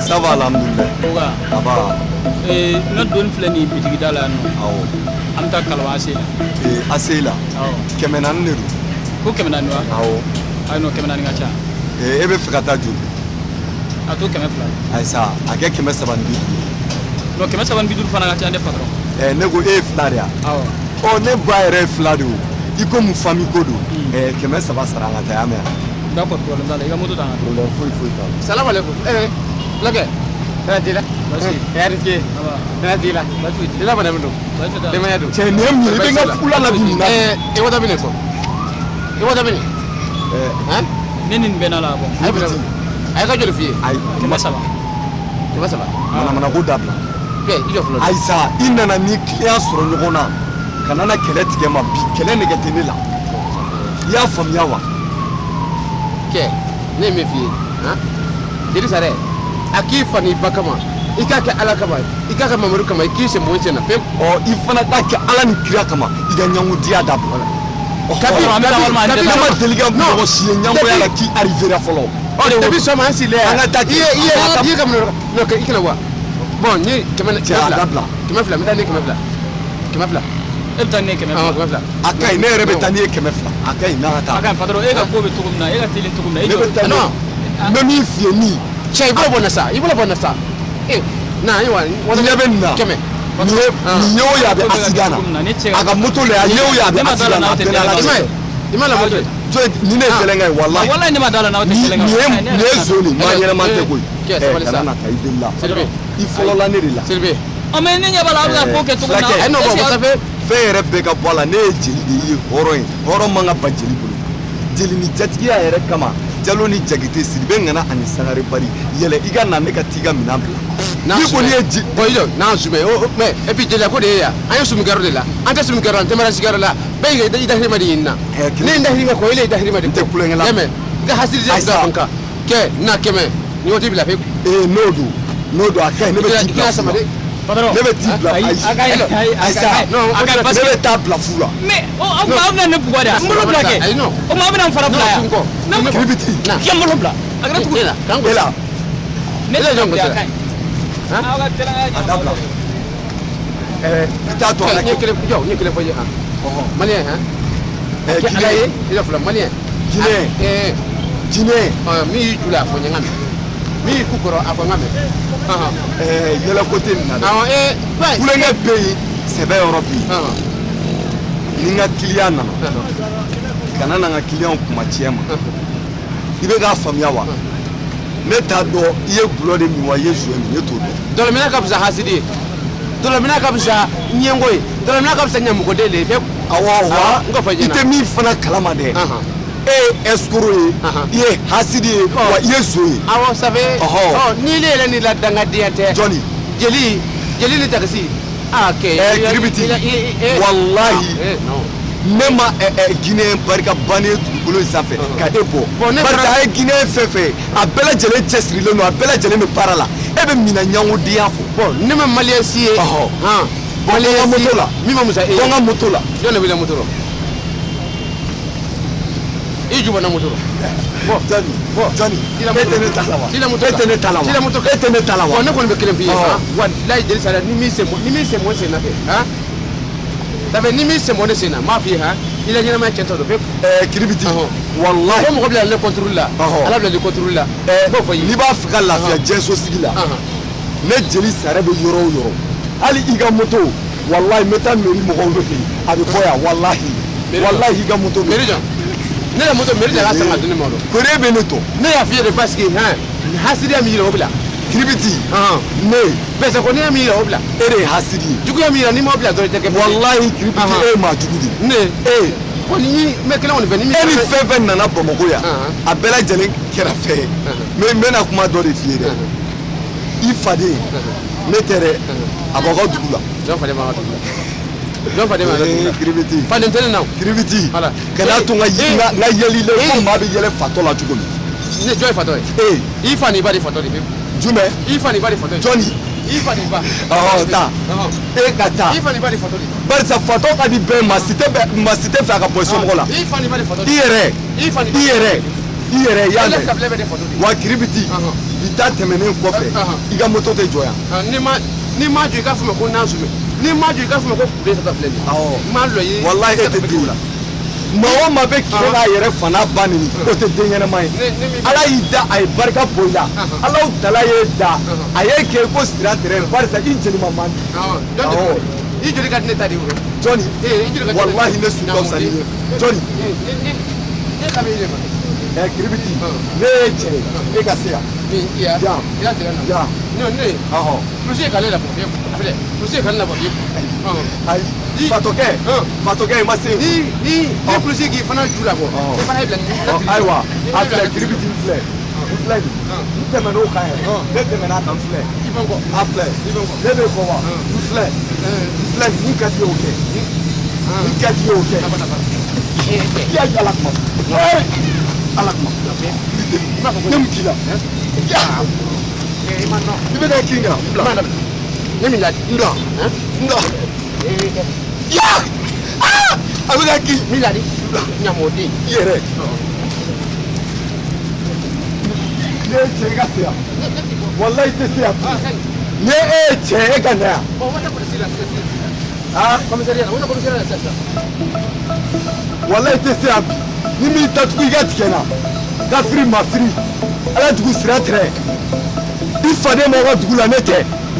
Ça va, alhamdoulilah. Oga. Aba. N ka doni filɛ nin ye bitigida la yan nɔ. Awɔ. An bɛ taa Kalaban ACI la. ACI la. Awɔ. 400 de don. Ko 400 wa? Awɔ. Ayi non, 400 ka ca. E bɛ fɛ ka taa joli? A to 200 la. Ayi sa, a kɛ 350. Non, 350 fana ka ca ne patron. Ne ko e ye fila de ye wa? Awɔ. Ɔ, ne ba yɛrɛ ye fila de ye o. I komi famille ko don. 300 sara an ka taa, y'a mɛn wa? D'accord, problème t'a la, i ka moto ta an ka taa. Problème foyi foyi t'a la. Salam alaikum. Fulakɛ, hɛrɛ t'i la? Baasi. Hɛrɛ t'i Aba. Hɛrɛ t'i la? Baasi foyi t'i I la bana min don? Baasi t'a la. Denbaya dun? Cɛ, nin ye mun ye? I bɛ n ka fula la bi nin na. I wata bɛ nin fɔ. I wata bɛ nin. Han? Ne ni nin bɛnna la bɔ. A ye bɛnna. A ye ka joli f'i ye? Ayi. 300. 300. Manamana ko dabila. Kɛ, i jɔ fɔlɔ. Ayi sa, i nana ni client sɔrɔ ɲɔgɔn na, kana na kɛlɛ tigɛ ma bi, kɛlɛ nɛgɛ tɛ ne la. I y'a faamuya wa? Kɛ, ne ye min f'i ye, han? Jeli Sarɛ, a k'i fa n'i ba kama, i k'a kɛ Ala kama, i k'a kɛ Mamadu kama, i k'i sen bɔ n sen na pewu. Ɔ, i fana k'a kɛ Ala ni kira kama, i ka ɲangodenya dabila. Kabi, an bɛ taa walima an tɛ ne taa. ma deli ka mɔgɔ si ye ɲangoya la k'i arrivera fɔlɔ. Ɔ, depuis sɔgɔma an sigilen yan. An ka taa I ye i ye i ye ka mun non, i kana wa. Bon, n ye kɛmɛ Cɛ, a 200. dabila. 200, n bɛ taa ni 200. 200. E bɛ taa ni ne ye 200. Awɔ, 200. A ka ɲi, ne yɛrɛ bɛ taa n'i ye 200. A ka ɲi, n'an ka taa. A ka ɲi patron, e ka ko bɛ cogo min na, e ka teli cogo min na, e Ne jɔ. bɛ taa Non. n bɛ min f'i ye min. Cɛ, i bolo bɔ n na sa, i bolo bɔ n na sa. Na, ayiwa. I ɲɛ bɛ nin na. 100. Nin ye nin ye o ye a bɛ accident na. A ka moto la a ye o ye a bɛ Ne ma d'a la accident na n'aw a tɛ bɛɛ n'Ala I cɛ. ma ye? I ma la moto ye? Jɔn ni ne ye gɛlɛnkɛ ye walahi. Walahi ne ma d'a la n'aw tɛ Ni kɛlɛ nin ye nin ye zon de ye, maa ɲɛnama tɛ koyi. Cɛ, sabali sa. Kana na taa i deli la. Sidibe. I fɔlɔla ne de la. Sidibe. Ɔ, mais ne ɲɛ b'a la aw bɛ ka ko kɛ cogo min na. Fulakɛ. Ayi, non, bon, ça fait Fɛn yɛrɛ bɛɛ ka bɔ a la, ne ye jeli de ye, hɔrɔn ye. Hɔrɔn man ka ban jeli bolo. Jeli ni jatigiya yɛrɛ kama, Jalo ni Jakite, Sidibe Ŋana ani Sangare Bari, yɛlɛ i ka na ne ka t'i ka minɛn bila. N'a N'i kɔni ye ji. Bon, i jɔ, n'an sumɛ, o mais et puis jeliya ko de ye yan. An ye sumikɛyɔrɔ de la. An tɛ sumikɛyɔrɔ la, an tɛ mariage la. Bɛɛ y'i dahirimɛ de ɲini na. Ne ye n dahirimɛ kɔ, ele ye dahirimɛ de N tɛ kulonkɛ la. Y'a mɛn? I ka hasidiya Ayi sa. bɛ kan. Kɛ, na 100, ni waati bila pewu. N'o don, n'o don, a ka ɲi, ne bɛ t'i I bila ka fu sama la. dɛ. Patron. Ne bɛ t'i bila, Ayi, ayi. a ka ɲi, ayi, a Ayi ka sa. ɲi. Non, A ka ɲi, parce Ne que bɛ taa bila fu la. Mais aw aw bɛna ne bugɔ de, n bolo bila kɛ. Ayi, non. O tuma aw bɛna n fara fila yan. Non, tun kɔ. Ne Kiribiti. Na. K'i n bolo bila. A kɛra cogo E di? la, k'an E gosi. la. Ne E la tɛ jɔn bila, a gosi ka ɲi. Aw ka teli an ka A dabila. I t'a to a Kɛ, la n ye kelen jɔ, n ye kelen fɔ i ye han. Malien han. Kɛ Ala ye, Guinée. i jɔ fɔlɔ, malien. Guinée. Guinée. Ɔ, min y'i ju la, a fɔ n ye n ka mɛn. Min y'i ku kɔrɔ, a fɔ n ka mɛn. Ɔhɔn. Yɛlɛ côté nin na dɛ. Awɔ, ba. Kulonkɛ bɛ yen, sɛbɛ yɔrɔ bɛ yen. Ɔhɔn. Ni n ka client nana, kana na n ka client kuma tiɲɛ ma. I bɛ k'a faamuya wa? Ne t'a dɔn i ye gulɔ de min wa i ye joint min, ne t'o dɔn. Dɔlɔminɛ ka fisa hasidi ye. Dɔlɔminɛ ka fisa ɲɛngo ye. Dɔlɔminɛ ka fisa ɲamɔgɔden de ye fewu. Awɔ wa, N ka fɔ i i ɲɛna. tɛ min fana kalama dɛ. Ɔhɔn. E ye escroc ye, Ɔhɔn. i ye hasidi ye, wa i ye zon ye. Awɔ, ça fait. Ɔhɔ. Ɔ, n'i le yɛrɛ n'i la dangadenya tɛ. Jɔnni? Jeli, jeli ni takisi. Ah, kɛ. Kiribiti. Walahi. Non. Ne ma Guinéen barika bannen ye dugukolo in sanfɛ ka e bɔ. Bon, ne Barisa fana- a ye Guinéen fɛn fɛn ye, a bɛɛ lajɛlen cɛsirilen don, a bɛɛ lajɛlen bɛ baara la. E bɛ minɛ ɲangodenya kɔ. Bon, ne ma malien si ye. Ɔhɔ. Han. Bɔn, Malien n ka si moto la. min ma musa e ye. Bɔ n ka moto la. Jɔn de b'i la moto rɔ? I ju bɔ n na moto rɔ. Bɔ. Jɔnni? Bɔ. Jɔnni? T'i la E moto tɛ ne ta la wa? T'i la moto E tɛ ne ta la wa? T'i la moto E tɛ ne ta la wa? Bon, ne kɔni bɛ kelen f'i ye. Ɔhɔ. Han. Walayi jeli sara ni min sen bɔ ni min sen bɔ n sen na kɛ. Han. Ça fait ni min sen bɔ ne sen na, n b'a f'i ye han. I la ɲɛnamaya tiɲɛtɔ don pewu. Kiribiti. Ɔhɔ. Walahi. Ko mɔgɔ bila ne contre la. Ɔhɔ. Ala bila ne contre la. N b'o fɔ i ye. N'i b'a fɛ ka lafiya diɲɛso sigi la, Ɔhɔn. ne jeli sara bɛ yɔrɔ o yɔrɔ, hali i ka moto, walahi n bɛ taa mairie mɔgɔw wele, a bɛ bɔ yan walahi. Mairie jɔ. Walahi i ka moto bɛ. Mairie jɔ. Ne ka moto mairie de y'a san ka di ne ma o don. Kore bɛ ne tɔ. Ne y'a f'i ye de parce que han hasidiya min yira o bila. Kiribiti. Ɔhɔn. Ne. Bɛsɛ ko n'i y'a min yira o bila. E de ye hasidi ye. Juguya min yira n'i m'o bila dɔrɔn i tɛ kɛ fɛn ye. Walahi Kiribiti, Ɔhɔn. e ye maa jugu de ye. Ne. E. Ko ni n bɛ kelen kɔni fɛ ni min. E ni fɛn fɛn nana Bamakɔ yan, Ɔhɔn. a bɛɛ lajɛlen kɛra fɛn ye. Mais n bɛna kuma dɔ de f'i ye dɛ. I faden, ne tɛ dɛ, a b'aw ka dugu la. Jɔn faden b'an ka dugu la? Jɔn faden b'an ka dugu la? Kiribiti. Faden tɛ ne na o. Kiribiti. Voilà. Kana to n ka n ka yɛlɛ i la ko maa bɛ yɛlɛ fatɔ la cogo min. Ne jɔn ye fatɔ ye? Ee. I fa n'i ba de fatɔ de pewu. Jumɛn? I fa n'i ba de fatɔ ye. Jɔnni? I fa n'i ba. Ɔhɔn, taa. Ɔhɔn. E ka taa. I fa n'i ba de fatɔ de. Barisa fatɔ ka di bɛɛ, maa si tɛ bɛɛ, maa si tɛ fɛ a ka bɔ somɔgɔ la. I fa n'i ba de fatɔ de. I yɛrɛ. I fa n'i ba. I yɛrɛ. I yɛrɛ i y'a Ala mɛn. kabila bɛɛ de fatɔ de. Wa Kiribiti. Ɔhɔn. Bi ta tɛmɛnen kɔfɛ, i ka moto tɛ jɔ yan. N'i ma jɔ, i k'a fɔ ma ko nansumɛ. N'i ma jɔ, i k'a fɔ ma ko kule tata filɛ nin ye. Awɔ. N m'a lɔ ye. Walahi, e tɛ den. Maa o maa bɛ tile k'a yɛrɛ fana ba neni, o tɛ den ɲɛnama ye. Ala y'i da, a ye barika bɔ i la. Alaw tala y'e da, a y'e kɛ ko sira tɛrɛ, barisa i jelima man di. Awɔ. I joli ka di ne ta de ye o. Jɔni? Ee, i joli ka di ne. Walahi, ne su ka fisa n'i ye. Jɔni? Ne ka bɛ yɛlɛma. Ɛ, kiribiti, ne ye cɛ ye, e ka se yan. Min i ya? Yan. I ya tigɛ na. Yan. Ne. Ɔhɔ. Kurusi ye k'ale labɔ fiyewu. A filɛ, kurusi ye k'ale labɔ fiyewu. Ayi, fatɔkɛ, fatɔkɛ, i ma se yen. Ni kurusi k'i fana ju labɔ. I fana ye bila nin. Ayiwa, a filɛ, kiribiti, n filɛ, n filɛ nin, n tɛmɛn'o kan yɛrɛ, ne tɛmɛn'a kan, n filɛ. I bɛ n kɔ. A filɛ, ne bɛ kɔ wa, n filɛ, n filɛ nin, min ka di ye o kɛ, min ka di ye o kɛ. I y'a ye, ala kuma, ala kuma, ne mun k'i la? I bɛ ka kin kan, n bila. Ne min ladi. N bila, n bila. Ya! A bɛ ka kin. Min ladi. Ɲamɔden. I yɛrɛ. Ne ye cɛ, i ka se yan. Walayi, i tɛ se yan. Ni e ye cɛ, e ka na yan. Aa, commissariat la, o na commissariat la sisan. Walayi, i tɛ se yan bi. Ni m'i datugu, i ka tigɛ n na. Kafiri mafiri. Ala dugu sira tɛrɛ. I faden b'aw ka dugu la, ne tɛ.